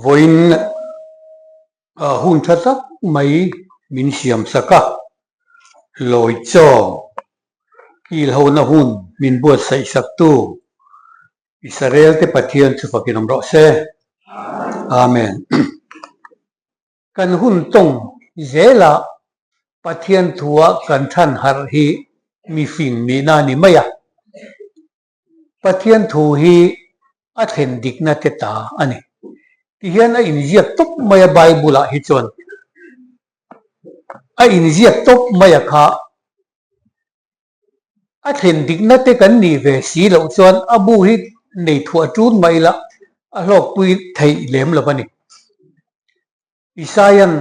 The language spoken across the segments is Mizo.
Vawiin hun tha tak mai min siam sak a, lawi chaw kilhona hun min buatsaih saktu Israel te Pathian chu fakin awm rawh se. Amen. Kan hun tawng zelah Pathian thua kan than harh hi mifing nihna a ni mai a. Pathian thu hi a thlen dikna te ta a ni. Tihian a inziak tawp mai a Bible ah hi chuan a inziak tawp mai a kha a thlen dikna te kan nih ve si loh chuan a bu hi nei thuah ṭun mai ila a hlawkpui theih lem lo a ni. Isaia'n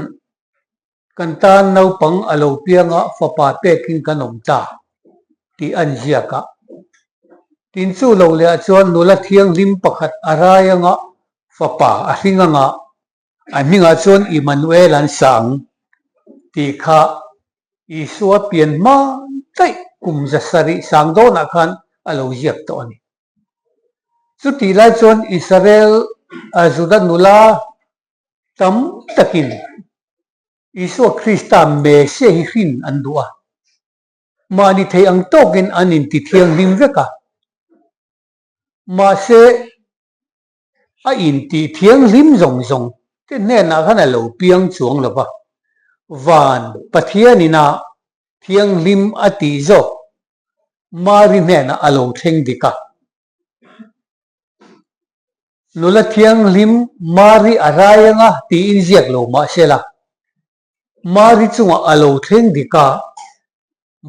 Kan tan naupang a lo pianga fapa pekin kan awm ta tih an ziak a. Tin chu lo leh ah chuan nula thianghlim pakhat a rai anga fapa a hring anga a hmingah chuan Immanuel an sa ang tih kha Isua pian hma daih kum 700 sang dawnah khan a lo ziak tawh a ni. Chutih lai chuan Israel Juda nula Tam takin Isua Krista Messiah hi hrin an duh a, mahni thei ang tawkin an inti thianghlim vek a. Mahse, a inti thianghlim zawng zawng te hnenah khan a lo piang chuang lo va, van Pathianin a thianghlim a tih zawk Mari hnenah a lo thleng dik a. Nula thianghlim Mari a rai anga tiin ziak lo mah se la, Mari chungah a lo thleng dik a,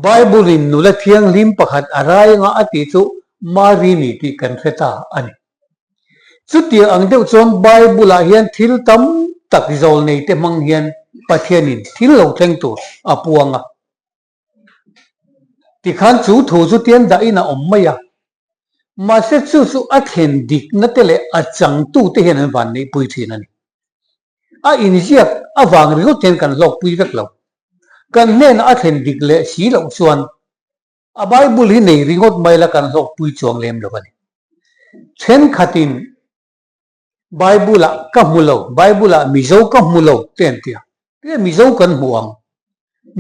Bible-in nula thianghlim pakhat a rai anga a tih chu Mari ni tih kan hre ta a ni. Chutiang ang deuh chuan Bible-ah hian thil tam tak zawlneite hmang hian Pathianin thil lo thleng tur a puang a. Tikhan chu thu chu tian dahin a awm mai a, mahse chu chu a thlen dikna te leh a changtu te hian an van neihpui thin a ni. A inziak avang ringawt hian kan hlawkpui vek lo. Kan hnenah a thlen dik leh si loh chuan a Bible hi nei ringawt mai la kan hlawkpui chuang lem lo a ni. Thenkhatin Bible-ah ka hmu lo, Bible-ah Mizo ka hmu lo te an ti a. Tinge Mizo kan hmu ang?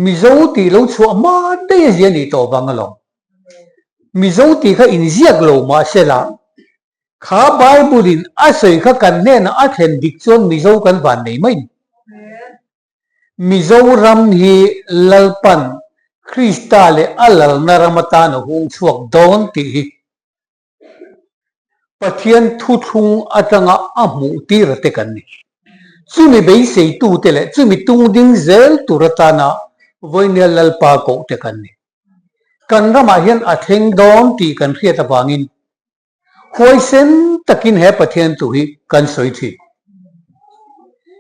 Mizo tih lo chhuah hma daih a zia nih tawh vang alawm. Mizo tih kha inziak lo mahsela, kha Bible-in a sawi kha kan hnenah a thlen dik chuan Mizo kan van nei mai ni. Mizoram hi Lalpan Krista leh a lalna ram atan a hung chhuak dawn tih hi Pathian thuthlung atanga a hmuh tir te kan ni. Chumi beiseitute leh chumi tungding zel tur atana Vawinia Lalpa koh te kan ni. Kan ramah hian a thleng dawn tih kan hriat avangin huaisen takin he Pathian thu hi kan sawi thin.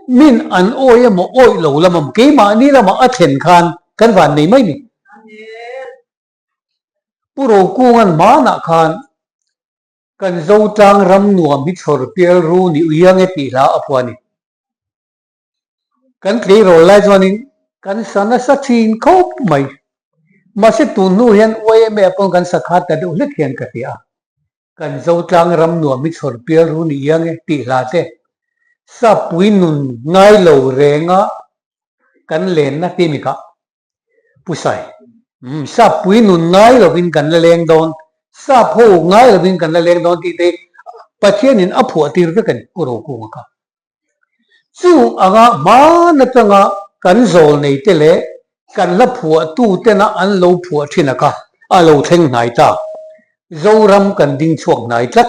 Min an awi emaw awih lo lam emaw keimahni lamah a thlen khan kan van nei mai ni. Pu Rokunga'n hmanah khan kan Zotlang ram nuam hi chhawr pial ru ni uiang e tih hla a phuah a ni. Kan tleirawl lai chuanin kan sa nasa thin khawp mai. Mahse tun hnu hian YMA ah pawh kan sa khat ta deuh hlek hian ka hria a. Kan Zotlang ram nuam hi chhawr pial ru ni iang e tih hla te Sappui nun ngai lo renga kan lenna ti mi kah Pu Sai, Umm, Sappui nun ngai lovin kan la leng dawn, Sap ho ngai lovin kan la leng dawn tih te Pathianin a phuah tir vek a ni, Pu Rokunga kha. Chung anga hman atanga kan zawl nei te leh kan hla phuahtu tena an lo phuah thin a kha a lo thleng hnai ta. Zoram kan ding chhuak hnai tlat.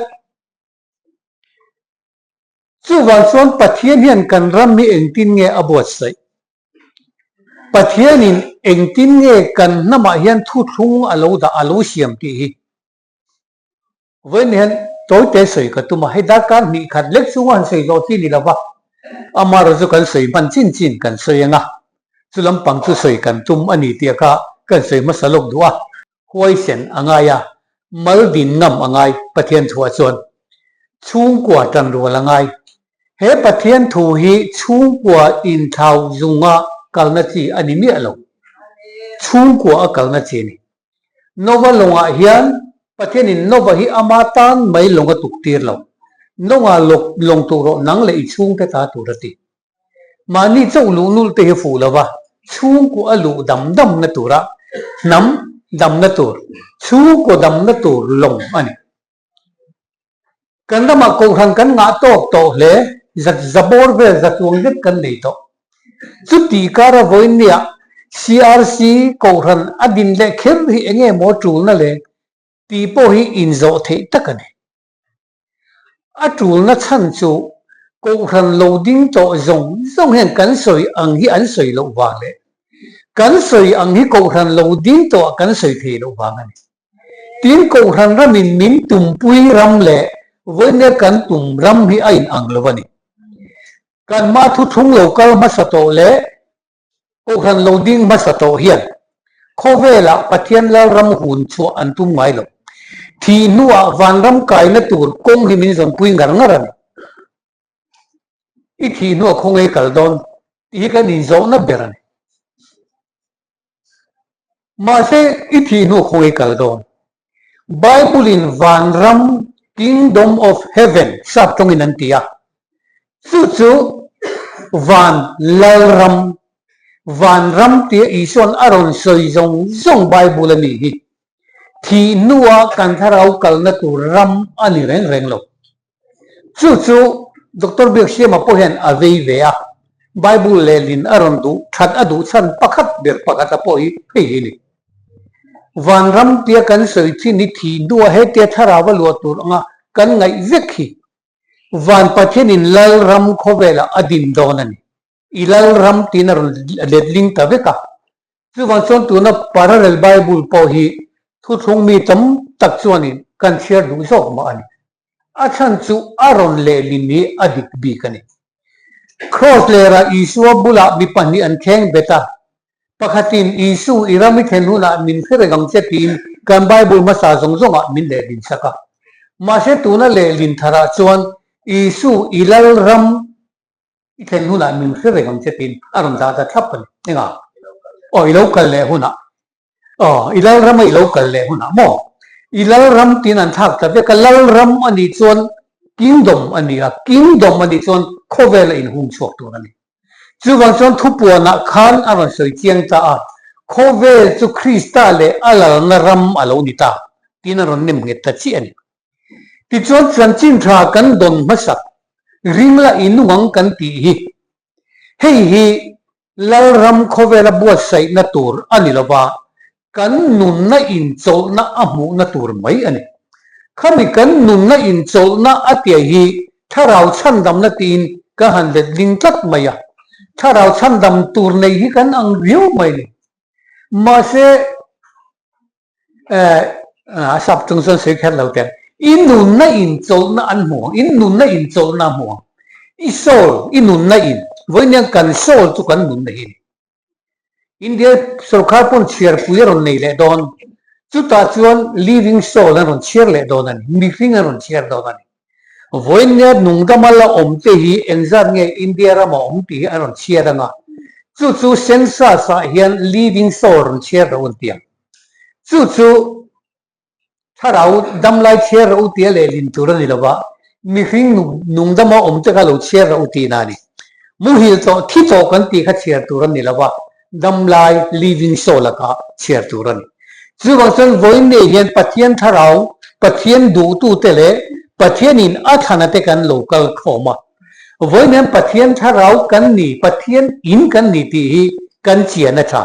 Chuvang chuan Pathian hian kan ram hi engtin nge a buatsaih? Pathianin engtin nge kan hnamah hian thuthlung a lo dah a lo siam tih hi vawiin hian tawite sawi ka tum a, hei darkar hnih khat lek chunga han sawi zawh chi ni lo va, amaherawhchu kan sawi hman chin chin kan sawi ang a, chu lampang chu sawi kan tum a ni tih kha kan sawi hmasa lawk duh a. Huaisen a ngai a, mal din ngam a ngai Pathian thuah chuan chhungkua tanrual a ngai. He Pathian thu hi chhungkua inthlau zunga kalna chi a ni miah lo. Chhungkua a kalna chi a ni. Nova lawngah hian Pathianin Nova hi ama tan mai lawng a tuk tir lo. Lawngah lawng tuh rawh nang leh i chhungte ta tur a ti. Mahni chauh luh nulh te hi fuh lova, chhungkaw a luh dam damna tura hnam damna tur, chhungkaw damna tur lawng a ni. Kan ramah kohhran kan ngah tawk tawh hle, zat za bawr vel za chuang zet kan nei tawh. Chuti kara vawiinniah CRC kohhran a din leh kher hi enge maw tulna le tih pawh hi inzawh theih tak a ni. A tulna chhan chu kohhran lo ding tawh zawng zawng hian kan sawi ang hi an sawi loh vang leh kan sawi ang hi kohhran lo ding tawhah kan sawi thei loh vang a ni. Tin, kohhran ramin min tumpui ram leh vawinia kan tum ram hi a inang lo a ni. Kan hma thuthlung lo kal hmasa tawh leh Kohhran lo ding hmasa tawh hian khawvelah Pathian Lalram hun chhuah an tum ngai lo. Thih hnuah vanram kaina tur kawng hi min zawnpui ngar ngar a ni. I thih hnuah khawnge kal dawn tih hi kan inzawhna ber a ni. Mahse i thih hnuah khawnge kal dawn? Bible-in vanram, Kingdom of Heaven, sap tawngin an ti a. Chu chu van lalram, vanram tia Isua'n a rawn sawi zawng zawng Bible a nih hi. Thih hnua kan thlarau kalna tur ram a ni reng reng lo. Chu chu Doctor Biaksiama pawh hian a vei ve a, Bible lehlin a rawn duh that a duh chhan pakhat ber pakhata pawh hi hei hi a ni. Vanram tia kan sawi thin hi thih hnua hetia thlarau a luah tur anga kan ngaih vek hi Van Pathianin Lalram khawvelah a din dawn a ni. I Lalram tiin a rawn letling ta vek a. Chuvang chuan tuna Parallel Bible pawh hi thuthlung mi tam tak chuanin kan chhiar duh zawk mah a ni. A chhan chu a rawn lehlin hi a dik bik a ni. Kraws lerah Isua bulah mi pahnih an thleng bet a, pakhatin Isu i ram i thlen hunah min hre reng ang che tiin kan Bible hmasa zawng zawngah min lehlin sak a. Mahse tuna lehlin tharah chuan Isu i Lalram I thlen hunah min hre reng ang che tiin a rawn dah ta thlap a ni. Engah? Aw, i lo kal leh hunah. Aw, i Lalrama i lo kal leh hunah maw? I Lalram tiin an thlak ta vek a, Lalram a nih chuan Kingdom a ni a, Kingdom a nih chuan khawvela inhung chhuak tur a ni. Chuvang chuan thupuanah khan a rawn sawi chiang ta a, khawvel chu Krista leh a lalna ram a lo ni ta tiin a rawn nem nghet ta chiah a ni. Tichuan chanchin tha kan dawn hmasak ringla i nung ang kan tih hi, hei hi Lalram khawvela buatsaihna tur a ni lova, kan nunna inchawlhna a hmuhna tur mai a ni. Khami kan nunna inchawlhna a tia hi thlarau chhandamna tiin ka han letling tlat mai a, thlarau chhandam tur nei hi kan ang riau mai a ni. Mahse. A sap chung chuan sawi kher lo teh. I nunna inchawlhna an hmu ang, in nunna inchawlhna a hmu ang. I soul, i nunna in, vawiin kan soul chu kan nunna hi a ni. India sorkar pawn chhiarpui a rawn nei leh dawn, chutah chuan living soul an rawn chhiar leh dawn a ni, mihring an rawn chhiar dawn a ni. Vawiin nungdama la awm te hi engzat nge India rama awm tih hi an rawn chhiar ang a, chu chu census ah hian living soul rawn chhiar rawh u an ti ang. Chu chu thlarau damlai chhiar rawh u tia lehlin tur a ni lo va, mihring nungdama awm te kha lo chhiar rawh u tihna a ni. Muhil tawh, thi tawh kan tih kha chhiar tur a ni lo va, damlai, living soul, a kha chhiar tur a ni. Chuvang chuan vawiin nei hian Pathian thlarau, Pathian duhtute leh Pathianin a thlana te kan lo kal khawm a. Vawiin hian Pathian thlarau kan ni, Pathian in kan ni tih hi kan chian a tha.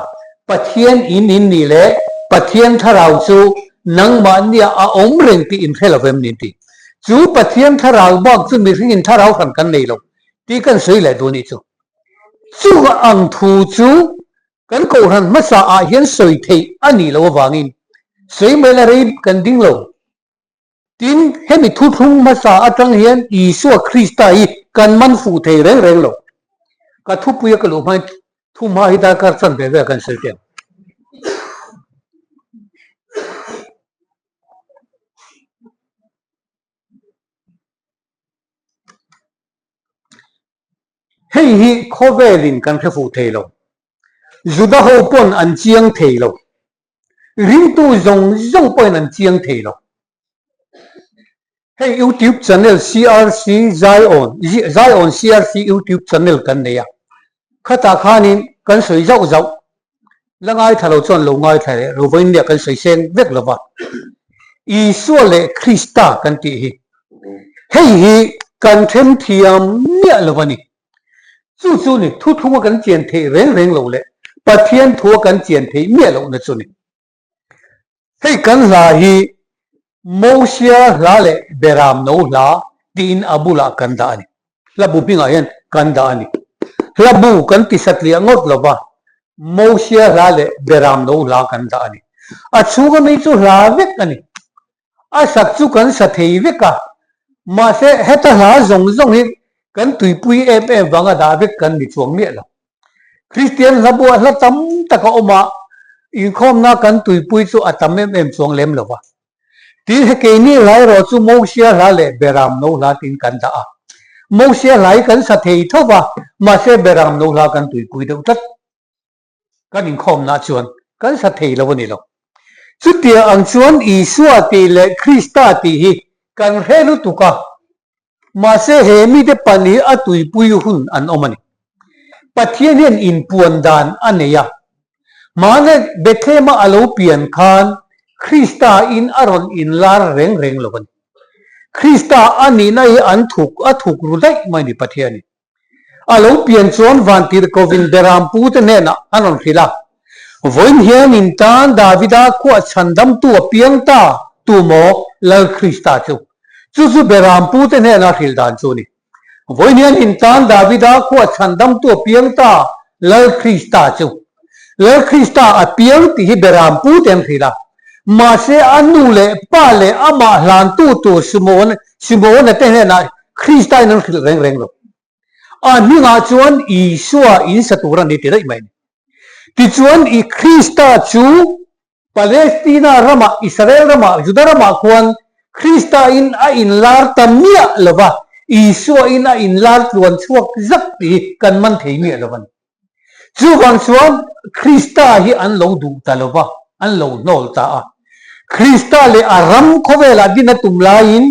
Pathian in in nih leh Pathian thlarau chu nangmahnia a awm reng tih in hre lo vem ni tih. Chu Pathian thlarau bak chu mihringin thlarau hran kan nei lo tih kan sawi leh duh nih chu. Chu ang thu chu kan kohhran hmasa ah hian sawi theih a nih loh avangin sawi mai la rei kan ding lo. Tin, hemi thuthlung hmasa atang hian Isua Krista hi kan man fuh thei reng reng lo. Ka thupuia ka luh hmain thu hma hi darkar chan ve ve kan sawi teh ang. Hei hi khawvelin kan hre fuh thei lo. Juda ho pawn an chiang thei lo. Ringtu zawng zawng pawhin an chiang thei lo. Hei YouTube channel CRC Zion, Zion CRC YouTube channel kan nei a, khatah khanin kan sawi zauh zauh. La ngaithla lo chuan lo ngaithla leh ro vawiin nia kan sawi seng vek lo va. Isua leh Krista kan tih hi hei hi kan then thiam miah lo va ni. Chu chu ni thuthlunga kan chian theih reng reng lo leh Pathian thua kan chian theih miah lohna chu ni. Hei kan hla hi Mosia hla leh Beram no hla tiin a bulah kan dah a ni. Hla bu hmingah hian kan dah a ni. Hla bu kan ti satliah ngawt lo va, Mosia hla leh Beram no hla kan dah a ni. A chhunga mi chu hla vek a ni. A sak chu kan sa thei vek a, mahse heta hla zawng zawng hi kan tuipui em em vanga dah vek kan ni chuang miah lo. Kristian hla buah hla tam tak a awm a, inkhawmna kan tuipui chu a tam em em chuang lem lo va. Tin, he keini hla erawh chu Mosia hla leh Beram no hla tiin kan dah a. Mosia hla hi kan sa thei tho va, mahse Beram no hla kan tuipui deuh tlat. Kan inkhawmna chuan kan sa thei lo a ni lo. Chutiang ang chuan Isua tih leh Krista tih hi kan hre lutuk a, mahse he mite pan hi a tuipui hun an awm a ni. Pathian hian inpuan dan a nei a, hmana Bethlehem-a a lo pian khan Krista in a rawn inlar reng reng lo a ni. Krista a nihna hi an thuk a thuk ru daih mai a ni Pathianin. A lo pian chuan Vantirhkovin Beram pute hnenah an rawn hrilh a, Vawiin hian in tan Davida khuah chhandamtu a piang ta tu maw Lal Krista chu? Chu chu Beram pute hnena hrilh dan chu a ni. Vawiin hian in tan Davida khuah chhandamtu a piang ta Lal Krista chu? Lal Krista a piang tih hi Beram pute an hrilh a, mahse a nu leh pa leh amah hlantu tur Simona te hnenah Krista in an hrilh reng reng lo. A hmingah chuan Isua in sa tur a ni ti daih mai a ni. Tichuan i Krista chu Palestina ramah, Israel ramah, Juda ramah khuan Krista in a inlar ta miah lo va, Isua in a inlar tluan chhuak zak tih hi kan man thei miah lo a ni. Chuvang chuan Krista hi an lo duh ta lo va, an lo hnawl ta a. Krista leh a ram khawvelah din a tum laiin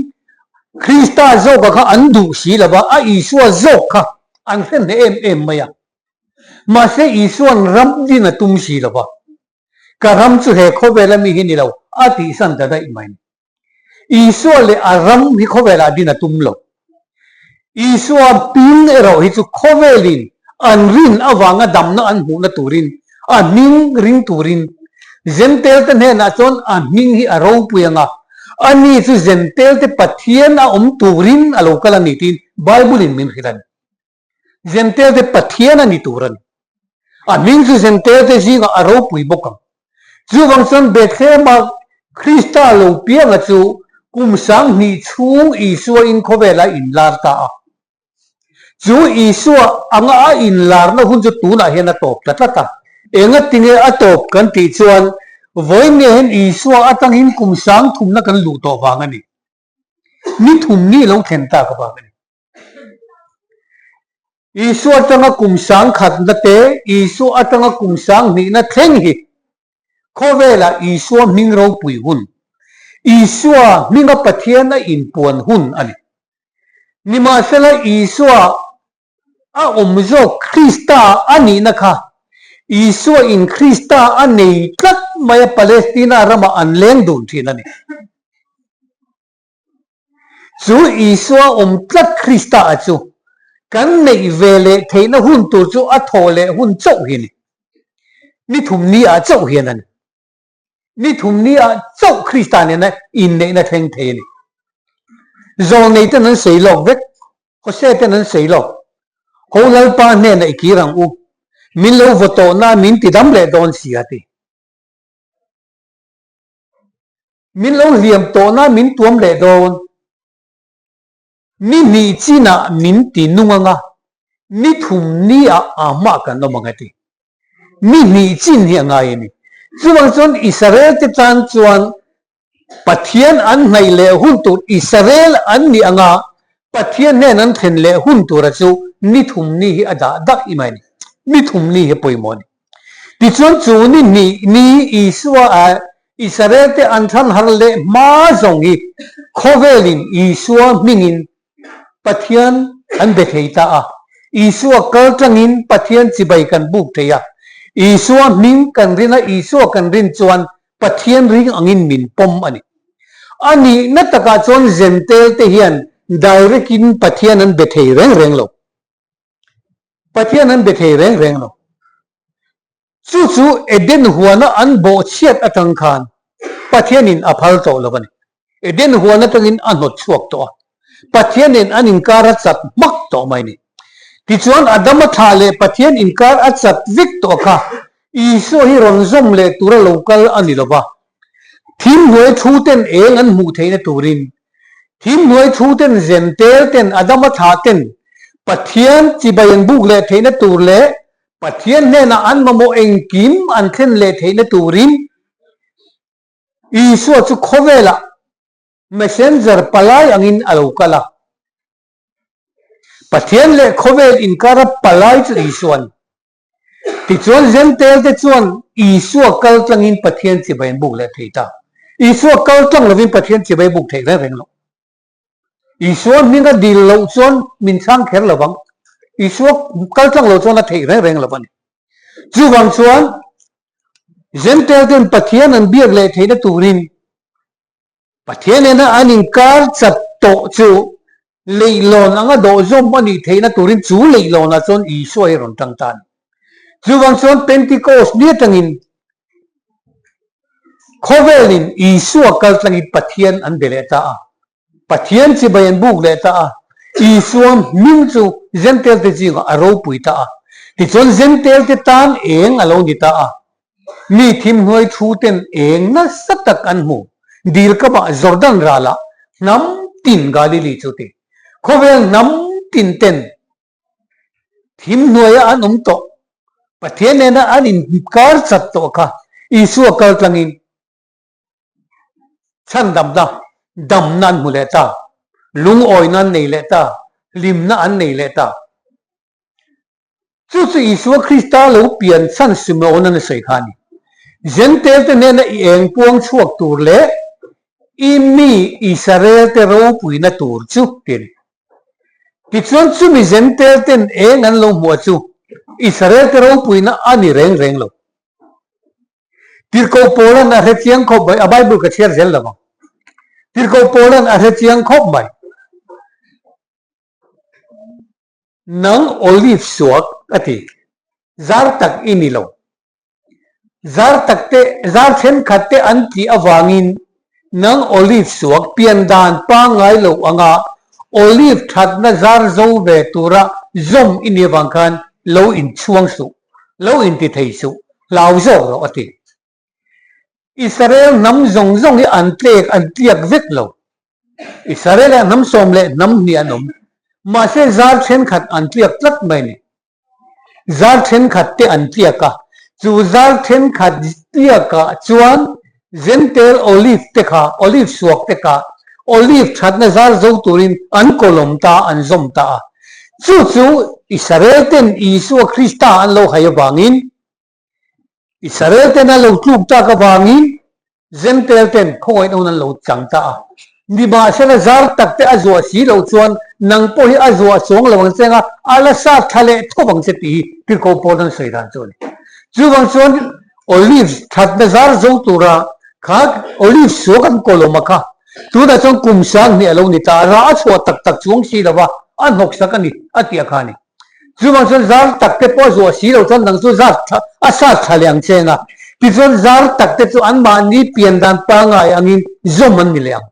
Krista zawka kha an duh si lo va, a Isua zawk kha an hre hneh em em mai a. Mahse Isua'n ram din a tum si lo va, ka ram chu he khawvela mi hi ni lo a tihsan ta daih mai. Isua leh a ram hi khawvelah din a tum lo. Isua hming erawh hi chu khawvelin an rin avanga damna an hmuhna turin, a hming ring turin Zentelte hnenah chuan a hming hi a ropui ang a, ani chu Zentelte Pathian a awm turin a lo kal a ni tiin Bible-in min hrilh a ni. Zentelte Pathian a ni tur a ni. A hming chu Zentelte zingah a ropui bawk ang. Chuvang chuan Bethlehem-a Krista lo pianga chu kum 2000 chhung Isua in khawvela inlar ta a. Chu Isua anga a inlarna hun chu tunah hian a tawp ta tlat a. Engatinge a tawp kan tih chuan vawiin nge hian Isua atangin kum sangthumna kan luh tawh vang a ni. Ni thum ni lo thlen tak avang a ni. Isua atanga kum sangkhatna te, Isua atanga kum sanghnihna thleng hi khawvelah Isua hming ropui hun, Isua hminga Pathian a inpuan hun a ni. Nimahsela Isua a awm zawk Krista a nihna kha Isua in Krista a nei tlat mai a Palestina ramah an leng dun thin a ni. Chu Isua awm tlat Krista a chu kan neih ve leh theihna hun tur chu a thawh leh hun chauh hi a ni. Ni thum ni ah chauh hian a ni. Ni thum ni ah chauh Krista nena inneihna thleng thei a ni. Zawlnei ten an sawi lawk vek, Hosea ten an sawi lawk, Ho Lalpa hnenah i kir ang u, min lo vaw tawhna min ti dam leh dawn si a ti. Min lo hliam tawhna min tuam leh dawn. Ni hnih chinah min ti nung anga, ni thum ni ah ahmah kan awm ang a ti. Ni hnih chin hi a ngai a ni. Chuvang chuan Israel te tan chuan Pathian an hnaih leh hun tur Israel an nih anga Pathian hnen an thlen leh hun tura chu ni thum ni hi a dah dak i mai a ni. Ni thum ni hi pawimawh a ni. Tichuan chu ni hnih ni Isua a. Israel te an than har leh hma zawng hi khawvelin Isua hmingin Pathian an be thei ta a. Isua kal tangin Pathian chibai kan buk thei a. Isua hming kan rin a, Isua kan rin chuan Pathian ring angin min pawm a ni. A nihna takah chuan Zentel te hian direct in Pathian an be thei reng reng lo. Pathian an be thei reng reng lo. Chu chu Eden huana an bawhchhiat atang khan Pathianin a phal tawh lo a ni. Eden huan atangin a hnawt chhuak tawh a, Pathianin an inkar a chat hmak tawh mai a ni. Tichuan Adama thlah leh Pathian inkar a chat vek tawh kha Isua hi rawn zawm leh tura lo kal a ni lo va. Thim hnuai thu ten eng an hmuh theihna turin, thim hnuai thu ten zen tel ten Adama thlah ten Pathian chibai an buk leh theihna tur leh Pathian hnenah an mamawh engkim an thlen leh theihna turin Isua chu khawvelah messenger palai angin a lo kal a. Pathian leh khawvel inkara palai chu Isua a ni. Tichuan Zentel te chuan Isua kal tlangin Pathian chibai an buk leh thei ta. Isua kal tlang lovin Pathian chibai buk theih reng reng lo. Isua hming a dil loh chuan min chhang kher lo vang. Isua kal tlang lo chuan a theih reng reng lo a ni. Chuvang chuan Gentile ten Pathian an biak leh theihna turin Pathian nena an inkar chat tawh chu leihlawn anga dawhzawm a nih theihna turin chu leihlawnah chuan Isua hi rawn tang ta a ni. Chuvang chuan Pentecost ni atangin Khawvelin Isua kaltlangin Pathian an be leh ta a, Pathian chibai an buk leh ta a, Isua hming chu Zentail te zingah a ropui ta a, tichuan Zentail te tan eng a lo ni ta a. Mi thimhnuai thu ten eng nasa tak an hmu, dil kapah Jordan ralah hnam tin Galili chu ti. Khawvel hnam tin ten Thim hnuaia an awm tawh, Pathian nena an inkar chat tawh kha Isua kal tlangin chhandamna, damna an hmu leh ta, lungawina an nei leh ta, hlimna an nei leh ta. Chu chu Isua Krista lo pian chhan Simeon-an a sawi kha a ni. Jentail te hnena i eng puang chhuak tur leh i mi Israel te ropuina tur chu ti a ni. Tichuan chumi Jentail ten eng an lo hmuh chu Israel te ropuina a ni reng reng lo. Tirhkoh Paulan a hre chiang khawp mai, a Bible ka chhiar zel lo ang. Tirhkoh Paulan a hre chiang khawp mai. Nang olive suak a ti, zar tak i ni lo. Zar tak te, zar thenkhat te an tih avangin nang olive suak pian dan pangngai lo anga olive thatna zar zo ve tura zawm i nih avang khan lo inchhuang suh, lo inti thei suh, hlau zawk rawh a ti. Israel hnam zawng zawng hi an tlek, an tliak vek lo. Israel ah hnam sawm leh hnam hnih an awm. Mahse zar thenkhat an tliak tlat mai a ni. Zar thenkhat te an tliak a, chu zar thenkhat tliakah chuan Gentile olive te kha, olive suak te kha, olive thatna zar zo turin an kawlawm ta, an zawm ta a. Chu chu Israel ten Isua Krista an lo hai avangin Israel ten a lo tluk tak avangin Gentile ten khawngaihna hun an lo chang ta a. Nimahsela zar tak te a zuah si loh chuan nang pawh hi a zuah chuang lo ang che anga a la sat thla leh thawp ang che tih hi Tirhkoh Paul an sawi dan chu a ni. Chuvang chuan Olive thatna zar zo tura kha Olive suak an kawlawm a kha tunah chuan kum sang hnih a lo ni ta a, rah a chhuah tak tak chuang si lo va, a hnawksak a ni a tih a kha a ni. Chuvang chuan zar tak te pawh a zuah si lo chuan nang chu zar tha a sat tha leh ang che eng a, tichuan zar tak te chu anmahni pian dan pangngai angin zawm an ni leh ang.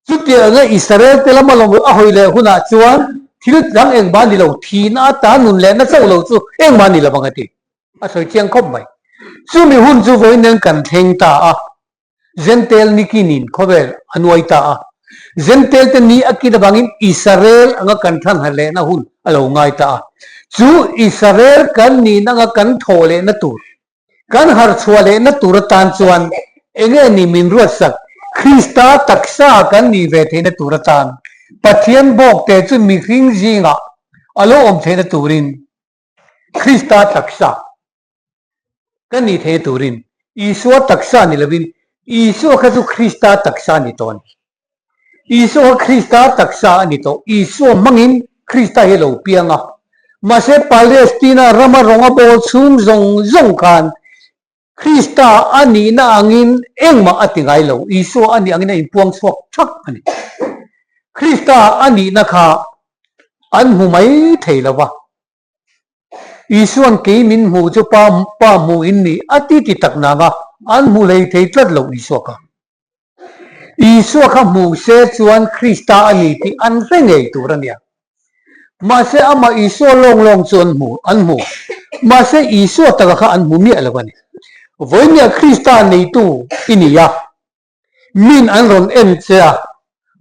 Chutiang anga Israel te lama lawm a hawi leh hunah chuan thil dang engmah ni lo, thihna ata nun lehna chauh lo chu engmah ni lo ang a ti. A sawi chiang khawp mai. Chumi hun chu vawiin nen kan thleng ta a. Jentail ni kinin khawvel a nuai ta a. Jentail te ni a kin avangin Israel anga kan than ha lehna hun a lo ngai ta a. Chu Israel kan nin anga kan thawh lehna tur, kan harchhuah lehna tur atan chuan enge ni min ruatsak Krista taksa kan nih ve theihna tur atan Pathian bawkte chu mihring zingah a lo awm theihna turin Krista taksa Ka nih theih turin Isua taksa ni lovin Isua kha chu Krista taksa a ni tawh a ni. Isua kha Krista taksa a ni tawh. Isua hmangin Krista hi a lo piang a. Mahse Palestina rama rawng a bawl chhung zawng zawng khan Krista a nihna angin engmah a ti ngai lo. Isua a nih angin a inpuang chhuak thak a ni. Krista a nihna kha an hmu mai thei lo va. Isua'n kei min hmuh chu pa pa hmuh in ni a ti ti tak nang a, an hmu hlei thei tlat lo Isua kha. Isua kha hmuh se chuan Krista a ni tih an hre ngei tur a nia. Mahse amah Isua lawng lawng chu an hmu an hmu. Mahse Isua taka kha an hmu miah lo a ni. Vawinia Krista neitu i ni a. Min an rawn en che a,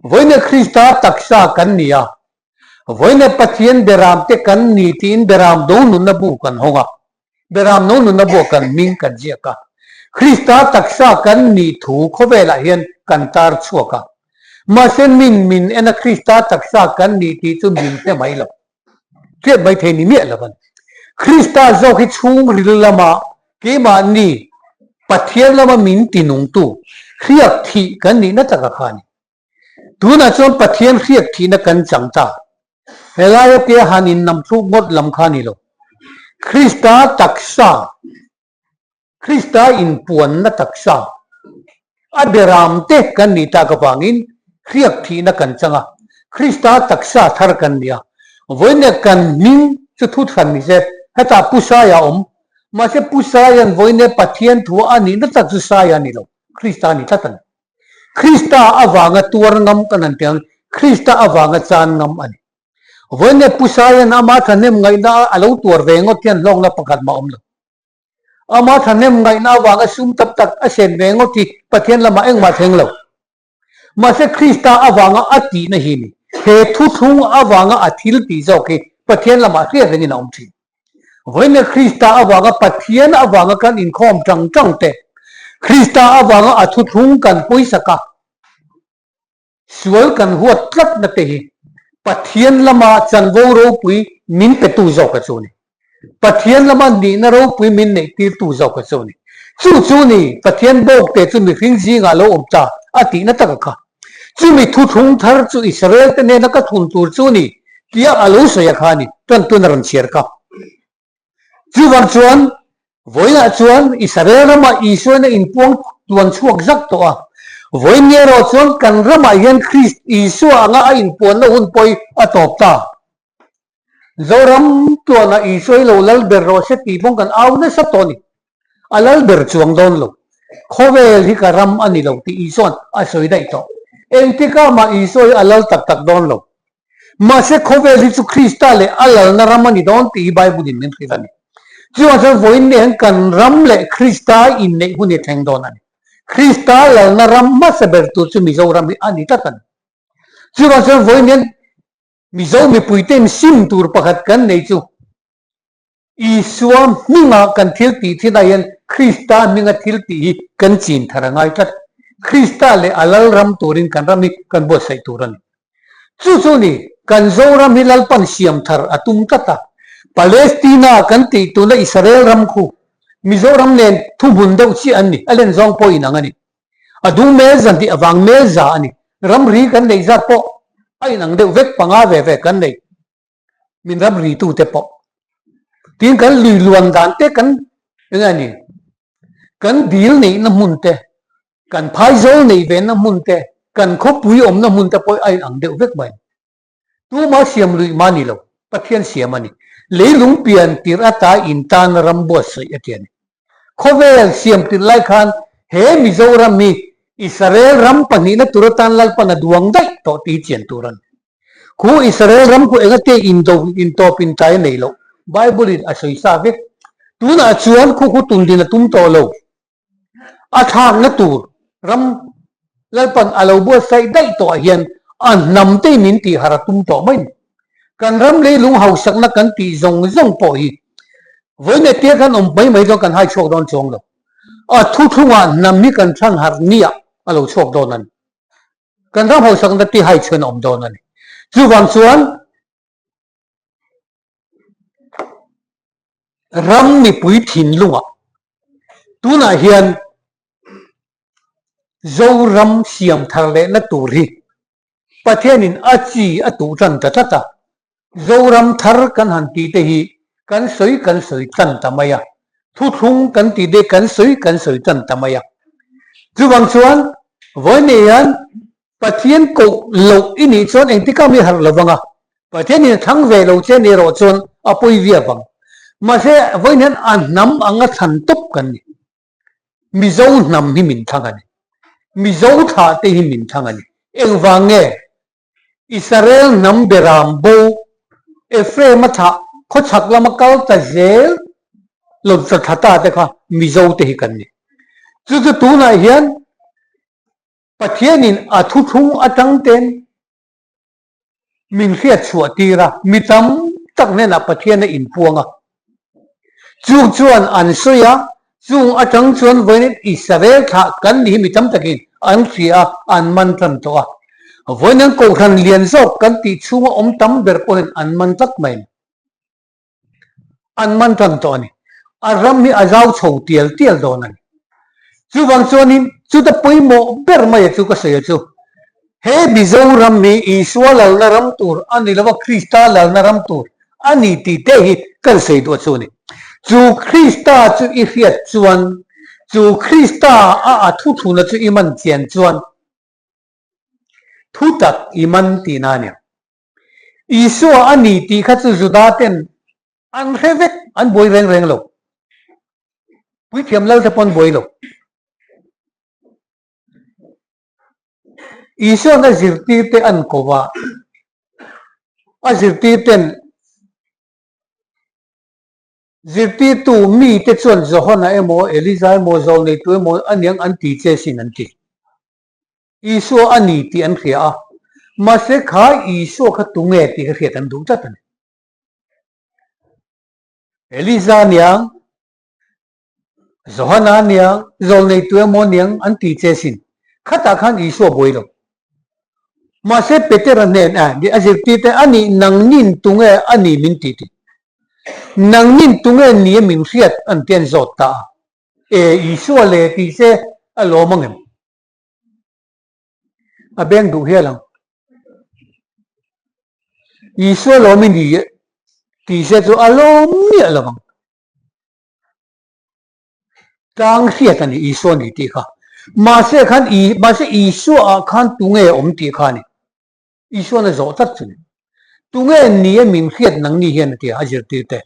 vawiina Krista taksa kan ni a, vawiina Pathian beram te kan ni tiin beram do nunna bu kan hawng a, beram no nunna buah kan hming kan ziak a, Krista taksa kan nih thu khawvelah hian kan tar chhuak a. Mahse min min en a Krista taksa kan ni tih chu min hre mai lo. Hriat mai thei ni miah lo a ni. Krista zawk hi chhungril lama keimahni Pathian lama min tinungtu hriak thih kan nihna taka kha a ni. Tunah chuan Pathian hriak thihna kan chang ta. Helaia tia han innamthluk ngawt lam kha a ni lo. Krista taksa. Krista inpuanna taksa a beram te kan nih tak avangin hriak thihna kan chang a, Krista taksa thar kan ni a. Vawinia kan hming chu thu thlan ni se, hetah Pu Saia a awm. Mahse Pu Saia'n vawinia Pathian thu a nihna tak chu Saia a ni lo, Krista a ni tlat a ni. Krista avanga tuar ngam kan han ti ang, Krista avanga chan ngam a ni. Vawinia Pu Saia'n ama thahnem ngaihna a lo tuar ve ngawt hian hlawkna pakhat mah a awm lo. Amah thahnem ngaihna avanga sum tam tak a sen ve ngawt hi Pathian lamah engmah thleng lo. Mahse Krista avanga a tihna hi ni. He thuthlung avanga a thil tih zawk hi Pathian lamah hriat rengin a awm thin. Vawiin Krista avanga Pathian avanga kan inkhawm tang tang te, Krista avanga a thuthlung kan pawisak a, Sual kan huat tlatna te hi Pathian lama chanvo ropui min petu zawk a chu ni. Pathian lama nihna ropui min neihtirtu zawk a chu ni. Chu chu ni Pathian bawkte chu mihring zingah lo awm ta a tihna taka kha. Chumi thuthlung thar chu Israel te nena ka thun tur chu ni tia a lo sawi a kha a ni. Tantun a rawn chhiar kha. Chuvang chuan, vawiinah chuan Israel ramah Isuain a inpuang tuan chhuak zak tawh a. Vawiin ni erawh chuan kan ramah hian Krist Isua anga a inpuanna hun pawh hi a tawp ta. Zoram tuanah Isua hi lo lal ber rawh se tih pawng kan au nasa tawh a ni. A lal ber chuang dawn lo. Khawvel hi ka ram a ni lo tih Isua'n a sawi daih tawh. Engtikah mah Isua hi a lal tak tak dawn lo. Mahse, khawvel hi chu Krista leh a lalna ram a ni dawn tih hi Bible-in min hrilh a ni. Chuvang chuan vawiin nih hian kan ram leh Krista inneih hun hi a thleng dawn a ni. Krista lalna ram hmasa ber tur chu Mizoram hi a ni tlat a ni. Chuvang chuan vawiin hian Mizo mipuite'n sim tur pakhat kan nei chu Isua hminga kan thil tih thinah hian Krista hminga thil tih hi kan chin thar a ngai tlat. Krista leh a lal ram turin kan ram hi kan buatsaih tur a ni. Chu chu ni, kan Zoram hi Lalpan siam thar a tum tlat a. Palestina kan tih tuna Israel ram khu Mizoram nen thuhmun deuh chiah an ni, a len zawng pawh inang a ni. A dung mel zan tih avang mel za a ni. Ramri kan neih zat pawh a inang deuh vek panga ve ve kan nei. min ram ri tute pawh tin kan lui luan dan te kan eng a ni kan dil neihna hmun te kan phaizawl neih ve na hmun te kan khawpui awmna hmun te pawh a inang deuh vek mai tuma siam luih mah ni lo Pathian siam a ni leilung pian tirh ata intan ram buatsaih a ti a ni khawvel siam tirh lai khan he Mizoram hi Israel ram pahnihna tur atan Lalpan a duang daih tawh tih hi chian tur a ni. Khu Israel ram khu engate indo intawp intai a nei loh. Bible in a sawi sa vek. Tunah chuan khu khu tundin a tum tawh lo. A thlakna tur ram Lalpan a lo buatsaih daih tawh ah hian a hnam te in min tih harh a tum tawh mai ni. Kan ram leilung hausakna kan tih zawng zawng pawh hi vawiin tia kan awm mai mai dawn kan hai chhuak dawn chuang lo. A thuthlungah hnam hi kan chhan harh niah a lo chhuak dawn a ni. Kan ram hausakna ti hai chhuan a awm dawn a ni. Chuvang chuan ram mipui thinlungah tunah hian. Zoram siam thar lehna tur hi Pathianin a chi a tuh tan ta tlat a, Zoram thar kan han tih te hi kan sawi kan sawi tan ta mai a, thuthlung kan tih te kan sawi kan sawi tan ta mai a. Chuvang chuan vawiin hian Pathian koh loh i nih chuan engtikah mi harh lo vang a, Pathianin a thlang ve lo che ni erawh chuan a pawi viau vang. Mahse vawiin hian a hnam anga thlan tawp kan ni. Mizo hnam hi min thlang a ni. Mizo thlah te hi min thlang a ni. Engvang nge? Israel hnam beram bo Ephraim-a thlah khawchhak lama kal ta zel lo tla thla ta te kha Mizo te hi kan ni. Chu chu tunah hian Pathianin a thuthlung atang ten min hriat chhuah tir a, mi tam tak hnenah Pathian a inpuang a. Chung chuan an sawi a, chung atang chuan vawiin Israel thlah kan ni hi mi tam takin an hria a, an man tan tawh a. Vawiin an kohhran lian zawk kan tih chhunga awm tam ber pawhin an man tlat mai a ni. An man tan tawh a ni. A ram hi a zau chho tial tial dawn a ni. Chuvang chuanin chuta pawimawh ber mai a chu ka sawi a chu, he Mizoram hi Isua lalna ram tur a ni lova Krista lalna ram tur a ni tih te hi kan sawi duh a chu a ni. Chu Krista chu i hriat chuan, chu Krista a a thuthluna chu i man chian chuan thutak i man tihna a ni. Isua a ni tih kha chu Juda ten an hre vek, an buai reng reng lo. Puithiam lal te pawh an buai lo. Isua'n a zirtir te an ko va, a zirtir ten zirtirtu mite chuan Johana emaw, Elija emaw, Zawlneitu emaw aniang an ti che sin an ti. Isua a ni tih an hria a, mahse kha Isua kha tunge tih kha hriat an duh tlat a ni. Elija aniang, Johana aniang, Zawlneitu emaw aniang an ti che sin. Khatah khan Isua buai lo. Mahse Petera hnen a a zirtirte a nih nangnin tunge a ni min ti tih. Nangnin tunge ni a min hriat an ti an zawt ta a. E Isua le tih se a lawm angem? A beng duh hial ang. Isua lawm i ni tih se chu a lawm miah lo ang. Tlang hriat a ni Isua ni tih kha. Mahse khan mahse Isua ah khan tunge awm tih kha a ni. Isuan a zawh tlat chu ni. Tunge ni a min hriat nangni hian a ti a, a zirtirte.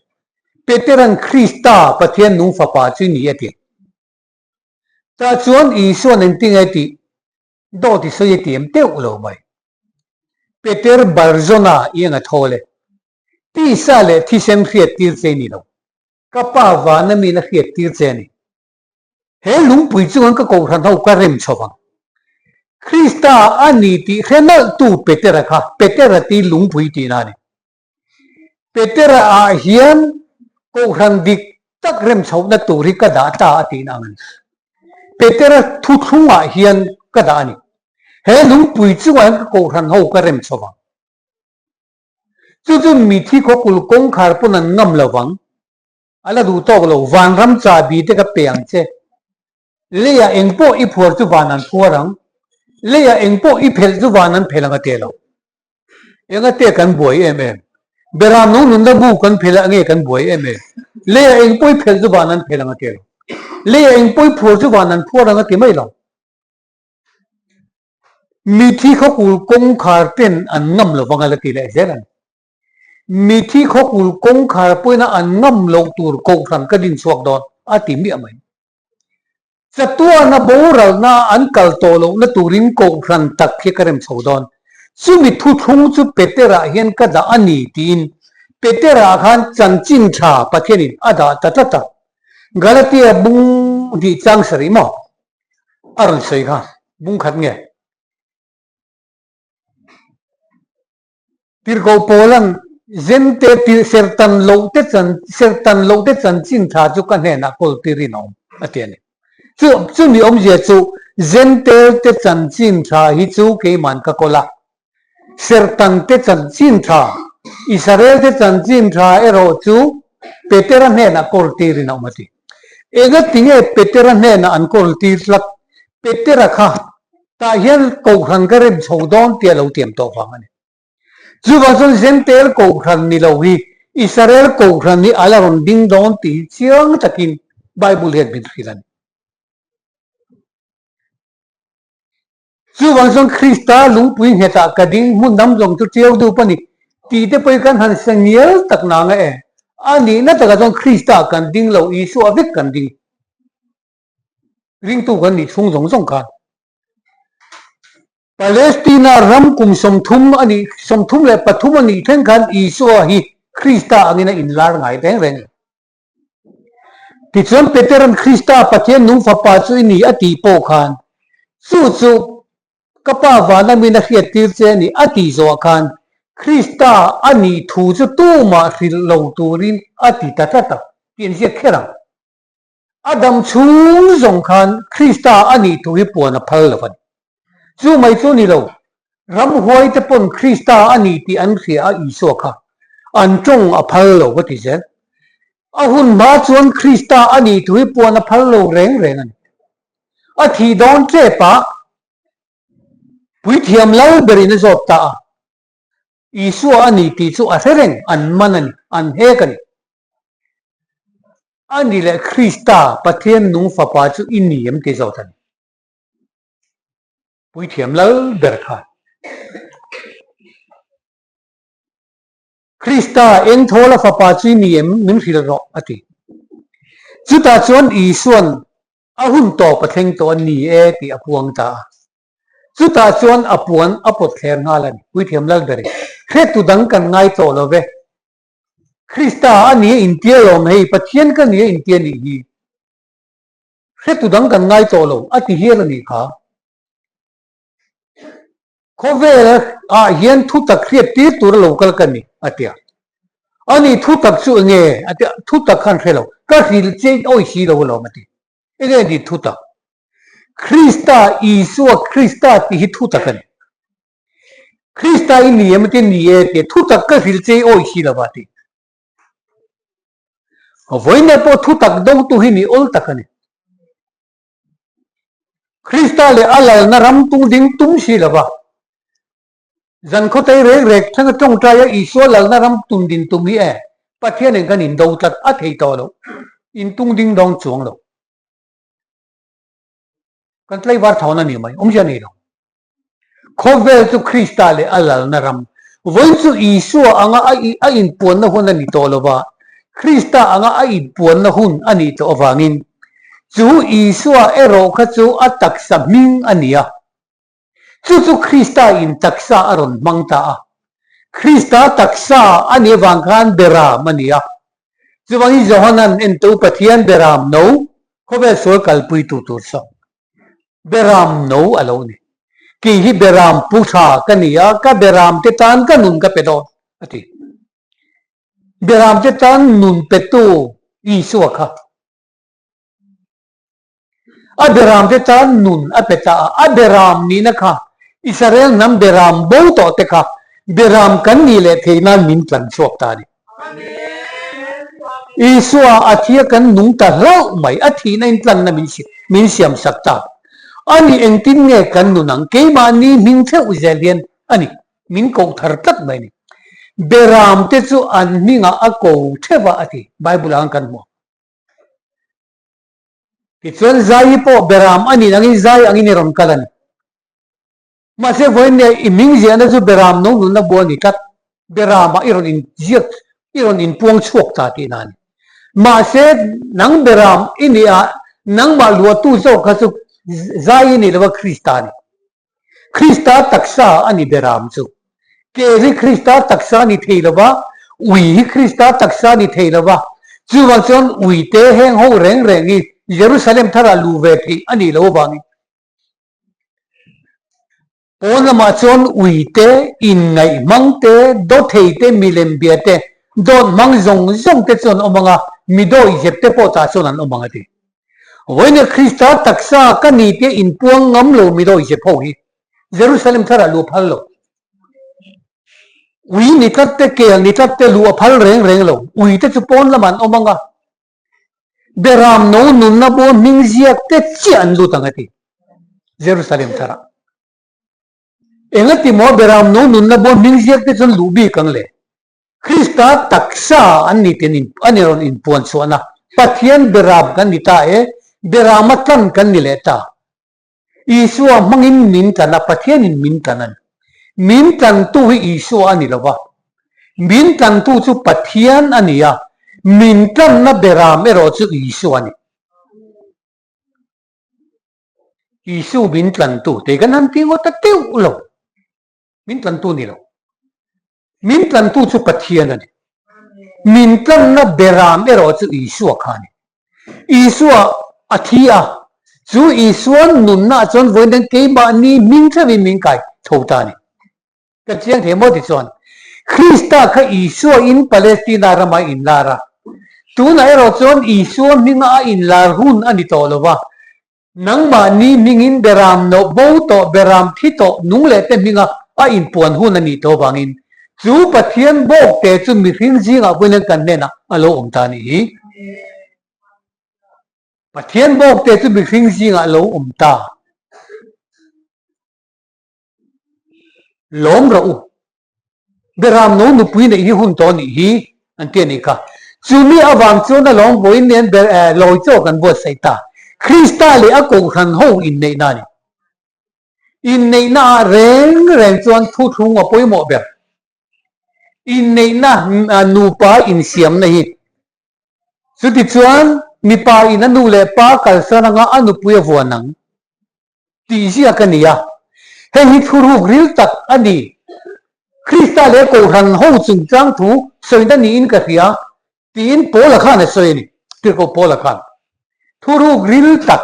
Petera'n Krista, Pathian nung Fapa chu ni a ti. Tah chuan Isuan engtinge tih dawt i sawi a ti em teuh lo mai. Peter Barzona i eng a thawl e. Tisa leh thisen hriat tir che ni lo. Ka pa vana min a hriat tir che a ni. He lungpui chungan ka kohhran ho ka rem chho vang. Krista a ni tih hre nalh tu Petera kha Petera ti lungpui tihna a ni. Petera ah hian kohhran dik tak rem chhohna tur hi ka dah ta a tihna ang a ni. Petera thuthlung ah hian ka dah a ni. He lungpui chungah hian ka kohhran ho ka rem chho vang. Chu chu mithi khawkul kawngkhar pawn an ngam lo vang. A la duh tawk lo, vanram chahbi te ka pe ang che. Leiah engpawh i phuar chu van an phuar ang, leiah engpawh i phelh chu van an phelh ang a ti lo. Enga te kan buai em em? Beram nung nunna bu kan phelh a nge kan buai em em? Leiah engpawh i phelh chu van an phelh ang a ti lo. Leiah engpawh i phuar chu van an phuar ang a ti mai lo. Mithi khawkul kawngkhar ten an ngam lo vang a la ti leh zel a ni. Mithi khawkul kawngkhar pawhin an ngam loh tur kohhran ka din chhuak dawn a ti miah mai. Chatuana boralna an kal tawh lohna turin kohhran tak hi ka rem chho dawn. Chumi thuthlung chu Petera hian ka dah a ni tiin Petera khan chanchin tha Pathianin a dah ta tlat a. Galatia bung hnih chang sarih maw a rawn sawi kha bung khat nge? Tirhkoh Paula'n Zente tir sertan loh te chan sertan loh te chanchin tha chu ka hnenah kawl tir in a awm, a ti a ni. Chu chumi awmzia chu Zentel te chanchin tha hi chu keiman ka kawl a, sertan te chanchin tha, Israel te chanchin tha erawh chu Petera hnenah kawl tir in a awm, a ti. Engatinge Petera hnenah an kawl tir tlat? Petera kha tah hian Kohhran ka rem chho dawn tia lo tiam tawh vang a ni. Chuvang chuan Zentail Kohhran ni lo hi Israel Kohhran hi a la rawn ding dawn tih hi chiang takin Bible hian min hrilh a ni. Chuvang chuan Krista lungpui nghetah ka ding hmun dang zawng chu ṭiau dup a ni tih te pawhin kan han sa ngial tak nang a e. A nihna takah chuan Krista kan ding lo, Isua vek kan ding. Ringtu kan nih chhung zawng zawng khan. Palestina ram kum 30 a nih, 33 a nih thleng khan Isua hi Krista angin a inlar ngai reng reng lo. Tichuan Petera'n Krista Pathian nung Fapa chu i ni a tih pawh khan, Chu chu ka Pa vana min a hriattir che a ni a tih zawhah khan Krista a nih thu chu tumah hrilh lo turin a ti ta tlat a tih an ziak kher ang. A dam chhung zawng khan Krista a nih thu hi puan a phal lo a ni. Chu mai chu ni lo, ramhuai te pawn Krista a ni tih an hria a Isua kha an tawng a phal lo ka ti zel. A hun hma chuan Krista a nih thu hi puan a phal lo reng reng a ni. A thih dawn tep ah puithiam lal berin a zawt ta a, Isua a ni tih chu a hre reng, an man a ni, an hek a ni. A ni leh Krista, Pathian nung Fapa chu i ni em tih zawt a ni. Puithiam lal ber kha. Krista eng thawla fapa chu i ni em min hrilh rawh a ti. Chutah chuan Isua'n a hun tawp a thleng tawh a ni e tih a puang ta a. Chutah chuan a puan a pawt thler nghal a ni. Puithiam lal berin, Hretu dang kan ngai tawh lo ve. Krista a ni a intia lawm hei, Pathian ka ni a intia nih hi. Hretu dang kan ngai tawh lo a ti hial a nih kha. Khawvel ah hian thutak hriat tir tur a lo kal ka ni a ti a. Ani thutak chu enge a ti a, thutak khan hre lo, ka hril che in awi si lo alawm a ti. Enge ni thutak? Krista, Isua Krista tih hi thutak a ni. Krista i ni em a ti, ni e a ti a, thutak ka hril che i awi si lo a ti. Vawiin pawh thutak dotu hi ni awl tak a ni. Krista leh a lalna ram tung ding tum si lova, zan khawtei rek rek thlenga tawngtaia Isua lalna ram tum din tum hi e, Pathianin kan indo tlat a thei tawh lo, in tung ding dawng chuang lo. Kan tlaivar thawn a ni mai, awmzia nei lo. Khawvel chu Krista leh a lalna ram. Vawiin chu Isua anga a inpuanna hun a ni tawh lo va, Krista anga a inpuanna hun a nih tawh avangin chu Isua erawh kha chu a taksa hming a ni a. Chu chu Krista in taksa a rawn hmang ta a. Krista taksa a nih avang khan Beram a ni a. Chuvangin Johanan entu Pathian Beram no khawvel sual kalpuitu tur saw Beram no a lo ni. Kei hi Beram pu tha ka ni a, ka Beram te tan ka nun ka pe dawn, a ti. Beram te tan nun petu Isua kha. A Beram te tan nun a pe ta a, a Beram nihna kha Israel hnam Beram bo tawh te kha Beram kan nih leh theih nan min tlan chhuak ta a ni. Isua a thi a kan nung ta hlauh mai, a thihna in tlanna min min siam sak ta. A ni engtin nge kan nun ang? Keimahni hming theuh zel hian a ni, min koh thar tlat mai a ni. Beram te chu an hmingah a ko theuh a a ti, Bible ah kan hmu. Tichuan Zai pawh Beram a nih angin Zai angin i rawn kal a ni. Mahse vawiin nia i hming ziahna chu Beram no nunna bu a ni tlat. Beramah i rawn inziak, i rawn inpuang chhuak ta tihna a ni. Mahse nang Beram i nih a, nangmah luahtu zawk kha chu zai i nih lova Krista a ni. Krista taksa a ni Beram chu. Ke hi Krista taksa a ni thei lova, ui hi Krista taksa a ni thei lova. Chuvang chuan uite heng ho reng reng hi Jerusalem tharah luh ve theih a nih loh avangin Pawn lamah chuan ui te, inngaih hmang te, dawthei te, milem bia te, dawt hmang zawng zawng te chuan awm ang a, mi dawihzep te pawh tah chuan an awm ang a ti. Vawiina Krista taksa ka ni tia inpuang ngam lo mi dawihzep ho hi Jerusalem tharah luh a phal lo. Ui ni tlat te, kel ni tlat te luh a phal reng reng lo. Ui te chu pawn lamah an awm ang a, Beram no nunna bawm hming ziak te chiah an lut ang a ti. Jerusalem tharah. Engati maw Beram no nunna bawm hming ziak te chuan luh bik ang le? Krista taksa an ni ten an i rawn inpuan chhuahna Pathian Beram kan ni ta e, Berama tlan kan ni leh ta. Isua hmangin min tlan a, Pathianin min tlan a ni. Min tlantu hi Isua a ni lo va, min tlantu chu Pathian a ni a, min tlanna Beram erawh chu Isua a ni. Isu min tlantu tei kan han ti ngawt a teuh lo. Min tlantu ni lo. Min tlantu chu Pathian a ni. Min tlanna beram erawh chu Isua kha a ni. Isua a thi a, chu Isua nunna ah chuan vawiin hian keimahni hming theuhin min kai tho ta a ni. Kan chiang thei maw tichuan Krista kha Isua in Palestina rama inlar a, tunah erawh chuan Isua hminga a inlar hun a ni tawh lo va, nangmahni hmingin beram noh bo tawh, beram thi tawh nung leh te hminga a inpuan hun a nih tawh avangin chu Pathian bawkte chu mihring zingah vawiin kan hnenah a lo awm ta a nih hi. Pathian bawkte chu mihring zingah a lo awm ta. Lawm rawh u. Beram no nupui neih hi hun tawh nih hi an ti a nih kha. Chumi avang chuan a lawm vawiin nen ber lawi chaw kan buatsaih ta. Krista leh a kohhran ho inneihna a ni. Inneihna ah reng reng chuan thuthlung a pawimawh ber. Inneihna nupa insiamna hi. Chutichuan mipa in a nu leh pa kalsan anga a nupui a vuan ang. Tih ziak a ni a. Hei hi thuruk ril tak a ni. Krista leh Kohhran ho chungchang thu sawina niin ka hria, tiin Paula khan a sawi a ni. Tirhkoh Paula khan thuruk ril tak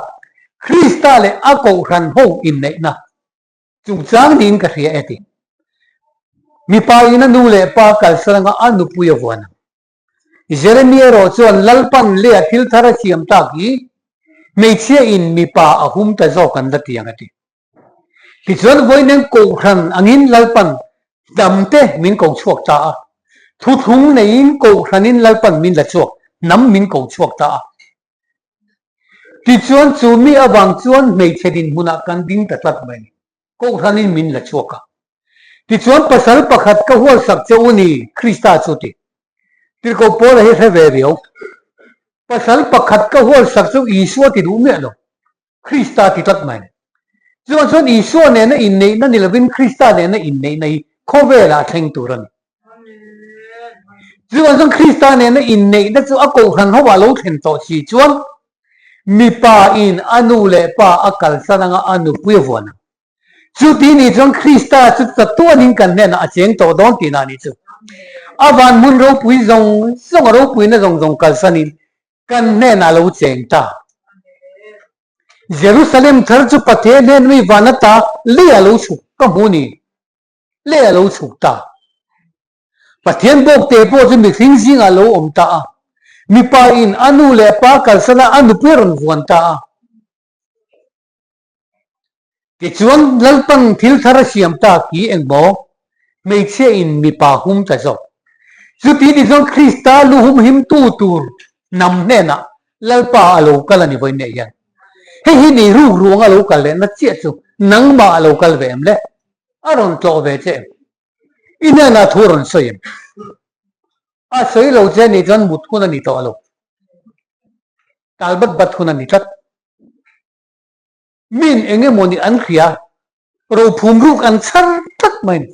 Krista leh a Kohhran ho inneihna chungchang niin ka hria e ti. Mipa in a nu leh pa kalsan anga a nupui a vuan ang. Jeremia erawh chuan Lalpan leh a thil thar a siam tak hi hmeichhia in mipa a hum ta zawk an la ti ang a ti. Tichuan vawiin Kohhran angin Lalpan hnam te min ko chhuak ta a, thuthlung neiin Kohhranin Lalpan min la chhuak, hnam min ko chhuak ta a. Tichuan chu mi avang chuan hmeichhe dinhmunah kan ding ta tlat mai a ni. Kohhranin min la chhuak a. Tichuan pasal pakhat ka hualsak che u ni, Krista chu ti. Tirhkoh Paula hi hre ve riau. Pasal pakhat ka hualsak chu Isua ti duh miah lo, Krista ti tlat mai. Chuvang chuan Isua nena inneihna ni lovin Krista nena inneihna hi khawvelah a thleng tur a ni. Chuvang chuan Krista nena inneihna chu a kohhran hovah lo thlen tawh si chuan Mipa in a nu leh pa a kalsan anga a nupui a vuan ang. Chuti ni chuan Krista chu chatuanin kan hnenah a cheng tawh dawn tihna a nih chu. A van hmun ropui zawng zawng a ropuina zawng zawng kalsanin kan hnenah a lo cheng ta. Jerusalem thar chu Pathian hnen mi van ata lei a lo chhuk ka hmu ni. Lei a lo chhuk ta. Pathian bawkte pawh chu mihring zingah a lo awm ta a, mipa in a nu leh pa kalsan a, a nupui a rawn vuan ta a. Tichuan Lalpan thil thar a siam ta ki engmaw hmeichhia in mipa hum ta zawk. Chuti ni chuan Krista lu humhimtu tur hnam hnenah Lalpa a lo kal a ni vawiin neih hian. Hei hi ni ruk ruang a lo kal lehna chiah chu nangmah a lo kal ve em le? A rawn tlawh ve che em? I hnenah thu rawn sawi em? A sawi lo che nih chuan mut hun a ni tawh lo. Tal bat bat hun a ni tlat. Min eng emaw nih an hria, rophum ruk an chhar tlat mai a ni.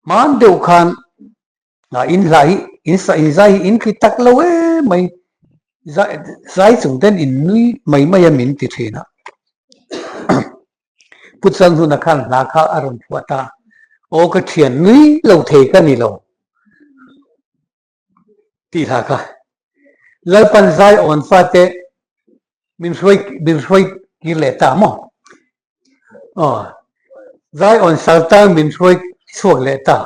Hman deuh khan in hla hi in sa in zai hi in thli tak lo em mai zai zai chung ten in nui mai mai a min ti thin a Pu Chalhnuna khan hla kha a rawn phuah ta aw ka thian nui lo thei ka ni lo tih hla kha Lalpan zai awn fate min hruai min hruai kir leh ta maw aw zai awn saltang min hruai chhuak leh ta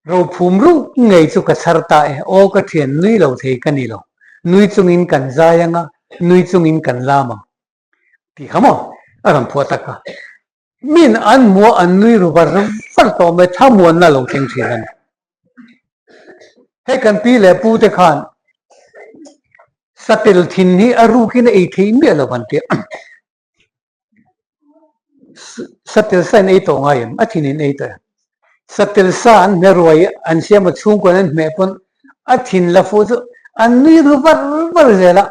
rophum ruk ngei chu ka chhar ta e aw ka thian nui lo thei ka ni lo nui chungin kan zai anga nui chungin kan lam ang tih kha maw a rawn phuah tak a Min an hmuh an nui ru var var tawh mai thlamuanna lo thleng thin a ni. Hei kan pi leh pu te khan. Satel thin hi a rukin a ei thei miah lo an ti a. Satel sa in ei tawh ngai em? A thin in ei tawh em? Satel sa an hme ruai an siam a chhungkawn an hmeh pawn a thin la fuh chu an nui ru var var zel a.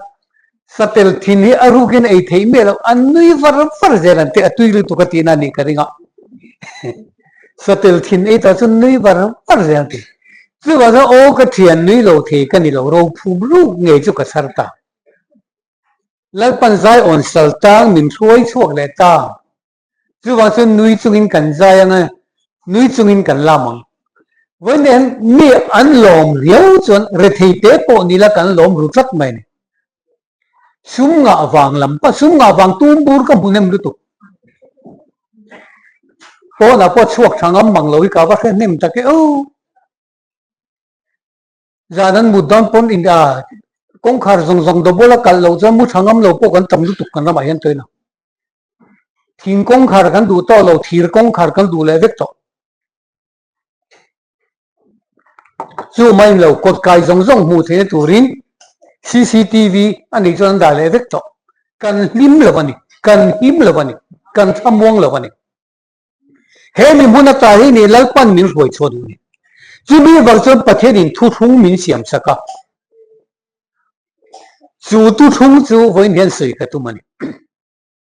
Satel thin hi a rukin a ei thei miah lo, an nui var var zel an ti a tui lutuk a tihna a nih ka ring a. Satel thin ei tawh chu nui var var zel an ti. Chuvang chuan aw ka thian nui lo thei ka ni lo, rophum ruk ngei chu ka chhar ta. Lalpan zai awn sal tang min hruai chhuak leh ta. Chuvang chuan nui chungin kan zai ang a, nui chungin kan lam ang. Vawiin hian mi an lawm riau chuan rethei te pawh ni la kan lawm ru tlat mai a ni. Sum ngah vang lam pawh, sum ngah vang tum bur ka hmu hnem lutuk. Pawnah pawh chhuak tha ngam mang lo hi ka va hre hnem tak e aw. Zan an mut dawn pawn in a kawngkhar zawng zawng double a kalh loh chuan mu tha ngam lo pawh kan tam lutuk kan ramah hian tawhin a. Thing kawngkhar kan duh tawh lo, thir kawngkhar kan duh leh vek tawh. Chu mai lo kawt kai zawng zawng hmuh theihna turin CCTV a nih chuan an dah leh vek tawh. Kan hlim lo a ni, kan him lo a ni, kan thlamuang lo a ni. He mi hmun ata hi nih Lalpan min hruai chhuah duh ni. Chumi vang chuan Pathianin thuthlung min siam sak a. Chu thuthlung chu vawiin hian sawi ka tum a ni.